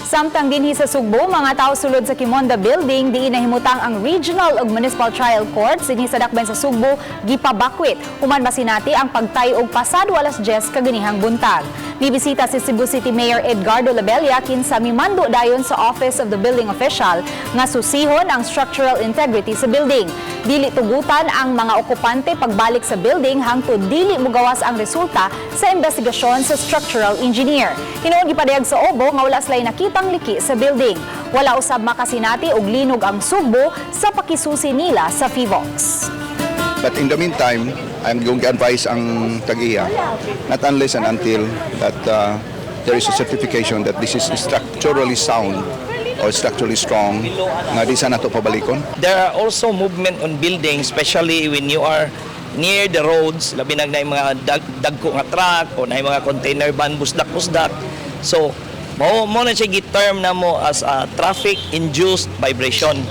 Samtang dinhi sa Sugbo, mga tao sulod sa Qimonda Building diin nahimutang ang Regional ug Municipal Trial Courts dinhi sa dakbayan sa Sugbo gipabakwit human masinati ang pagtay-og pasado alas 10 kaganihang buntag. Mibisita si Cebu City Mayor Edgardo Labella, kinsa mimando dayon sa Office of the Building Official nga susihon ang structural integrity sa building. Dili tugutan ang mga okupante pagbalik sa building hangtod dili mugawas ang resulta sa investigasyon sa structural engineer. Hinuon gipadayag sa OBO nga wala sila'y nakitang liki sa building. Wala usab makasinati og linog ang Sugbo sa pakisusi nila sa PHIVOLCS. But in the meantime, I'm going to advise ang tag-iya, not unless and until that there is a certification that this is structurally sound or structurally strong, nga di sa nato pabalikon. There are also movement on buildings, especially when you are near the roads, labi na yung mga dagko nga truck o na yung mga container van busdak-busdak. So, mao na siya gi-term namo as a traffic induced vibration.